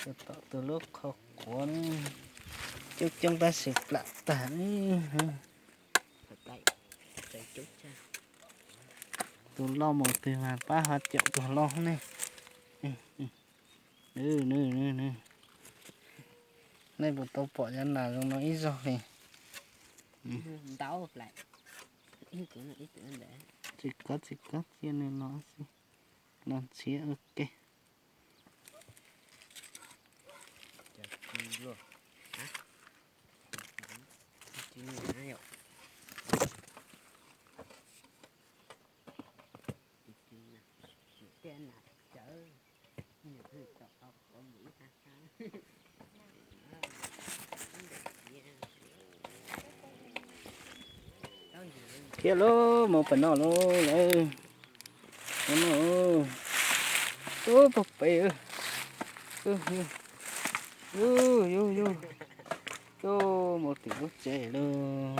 Tus tom tus lub qhov quav ne, coob coob tab sis plam tag ne. Tus loj mus twg mas pab ho caum tus loj ne. Nej puas tau pom cov nas zoo no ib zaug li? Tsis kov tsis kov cia nws los xwb, los nrhiav ua ke. Thiab lauj, mus pem no lauj. Ub, pog pem. Yus, yus, yus, mus tim lub tsev lauj.